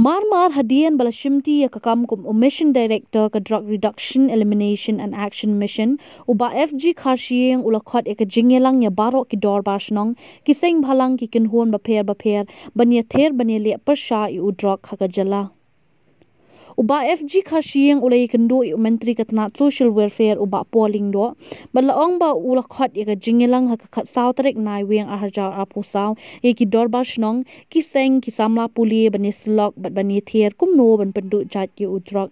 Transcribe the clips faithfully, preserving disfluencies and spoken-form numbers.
Mar mar hadien ba la shimti ïa ka kam kum u Mission Director ka Drug Reduction, Elimination and Action Mission, u Bah F G Kharshiing u la khot ïa ka jingïalang ïa baroh ki dorbar shnong, ki seng bhalang, ki kynhun bapher bapher ban ïather ban ïaleh pyrshah ïa u drok ha ka jylla. U Bah F G Kharshiing u la ïakynduh ïa u Myntri ka tnat Social Welfare u Bah Paul Lyngdoh, bad la ong ba u la khot ïa ka jingïalang ha ka khatsaw tarik Naiwieng arhajar arphew saw ïa ki dorbar shnong, ki seng, ki samla pule ban ïasyllok bad ban ïather kumno ban pynduh jait ïa u drok.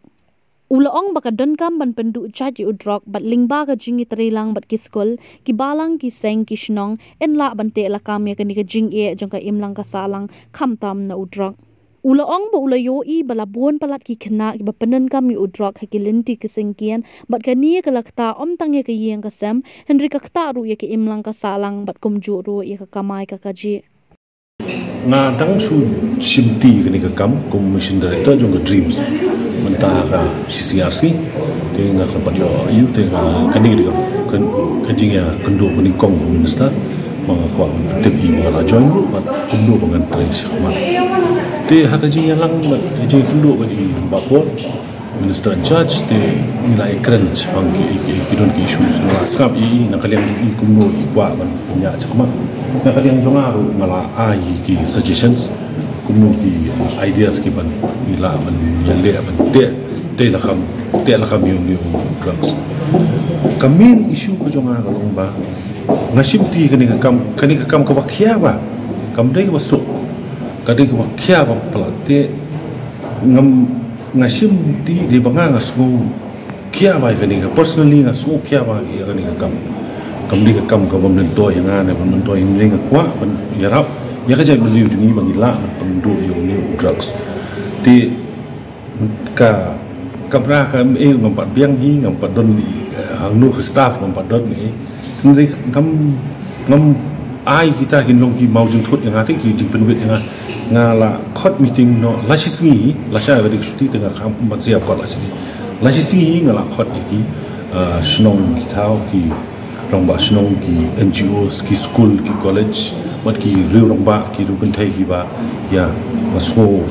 U la ong ba ka donkam ban pynduh jait ïa u drok bad lyngba ka jingïatreilang bad ki skul, ki balang, ki seng, ki shnong, yn lah ban teh lakam ïa kane ka jingeh jong ka imlang ka sahlang khamtam na u drok. U la ong ba u la ïohi ba la bun palat ki khynnah kiba pyndonkam ïa u drok ha ki lynti ki syngkien, bad kane ka la ktah ym tang ïa ka ïing ka sem, hynrei ka ktah ruh ïa ka imlang ka sahlang bad kumjuh ruh ïa ka kamai ka kajih. Nga dang shu shimti kane ka kam kum Mission Director jong ka DREAMS mynta ka shi sngi ar sngi. Te nga khlem pat ïoh ïa u, te nga kane ka, ka, ka jingïakynduh banyngkong u Minister, ma nga kwah ban pyntip ïa i ba nga la join ruh bad kumno ba ngan trei shakhmat. Te ha ka jingïalang bad ka jingïakynduh bad i Bah Paul, Minister in charge, te ngi la ïakren shaphang ki, ki, ki don ki issues, nga la sngap ïa i na ka liang jong i kumno i kwah ban pynïaid shakhmat. Na ka liang jong nga ruh nga la ai ki suggestions, kumno ki, uh, ideas kiban ngi lah ban ïaleh ban teh, teh lakam, teh lakam ïa u, ïa u drugs. Ka main issue ka jong nga ka long ba nga shimti kane ka kam, kane ka kam kaba khia bha, kam dei kaba suk, ka dei kaba khia bha palat. Te ngam, nga shimti dei ba nga, nga sngew khia bha ïa kane ka, personally nga sngew khia bha ïa kane ka kam. Kam dei ka kam kaba myntoi ïa nga ne ba myntoi ïa nga, nga kwah ban ïarap ïa ka jaitbynriew jong ngi ba ngi lah ban pynduh ïa une u drugs. Te ka, ka kamra ka, eh, ngam pat biang hi, ngam pat don hi, eh, hangno ka staff ngam pat don hi. Hynrei ngam, ngam ai kita kin long ki maw jingthut ïa nga te ki jingpynwit ïa nga. Nga la khot meeting noh la shi sngi, lashai ka dei ka shuti te nga kham ban sia khot la shi sngi. La shi sngi nga la khot ïa ki, ah, shnong ki thaw, ki rangbah shnong, ki N G Os, ki skul, ki college, bad ki riew rangbah, ki riew kynthei kiba ïa, ba sngew,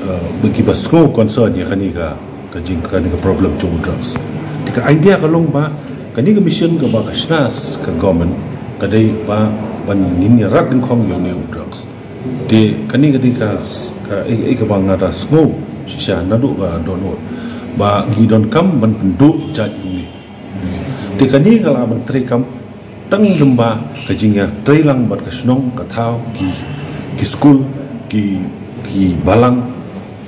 ah, ba kiba sngew concern ïa kane ka, ka jing, kane ka problem jong u drugs. Te ka idea ka long ba kane ka mission kaba ka shna ka government ka dei ba ban ngin ïa rat dyngkhong ïa une u drugs. Te kane ka dei ka, ka, eh, eh, kaba nga da sngew shisha naduh ka dohnud ba ngi donkam ban pynduh jait ïa une. Te kane ka lah ban treikam tang lyngba ka jingïatreilang bad ka shnong, ka thaw, ki, ki skul, ki, ki balang,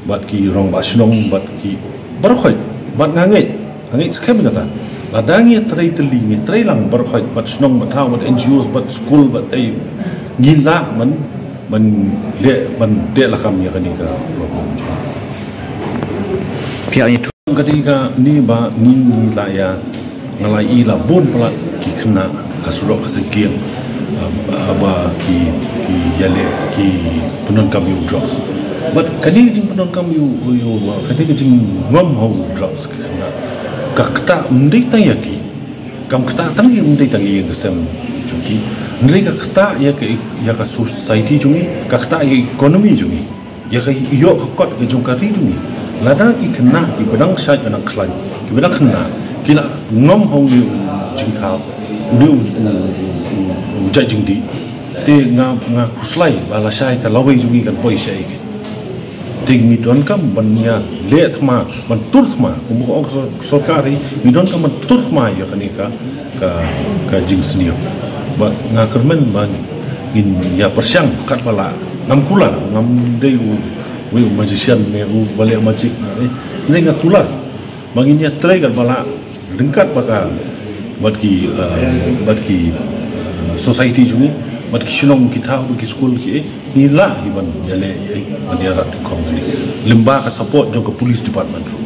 bad ki rangbah shnong, bad ki baroh khoit, bad nga ngeit, nga ngeit skhem kata. Lada ngi trei tylli, ngi treilang baroh khoit, bad shnong, bad thaw, bad N G Os, bad skul, bad ei, ngi lah ban, ban dei, ban dei lakam ïa kane ka problem. Phi ïa Ka dei kane ba ngi, ngi la ïa, nga la ïohi la bun palat ki khynnah ha surok ha syngkien, ah, ba ki, ki ïaleh, ki pyndonkam ïa u drugs. Bad kane ka jingpyndonkam ïa u, ïa u, kane ka jingngam ha u drugs ki khynnah, ka ktah ym dei tang ïa ki, kam ktah tang ïa, ym dei tang ïa ka sem jong ki, hynrei ka ktah ïa ka, ïa ka society jong ngi, ka ktah ïa ka economy jong ngi. Ïa ka ïoh ka kot ka jong ka ri jong ngi. Lada ki khynnah kiba dang shait ba dang khlaiñ, kiba dang khynnah, ki la ngam ha une u jingthaw, une u, u, u, u, u jait jingdih. Te nga, nga khuslai ba lashai ka lawei jong ngi kan poi shaei. Te ngi donkam ban ïaleh thma, ban tur thma, kumba ka ong ka sor-, sorkar hi, ngi donkam ban tur thma ïa kane ka ka, ka jingsniew. Bad nga kyrmen ba ngin ïa pyrshang katba lah. Ngam kular, ngam dei u, u magician ne uba leh magic ne. Hynrei nga kular ba ngin ïa trei katba lah ryngkat bad ka, bad ki, eh, bad ki, eh, society jong ngi, bad ki shnong ki thaw, bad ki skul ki, eh, ngi lah hi ban ïaleh, eh, ban ïa rat dyngkhong kane lyngba ka support jong ka police department ruh.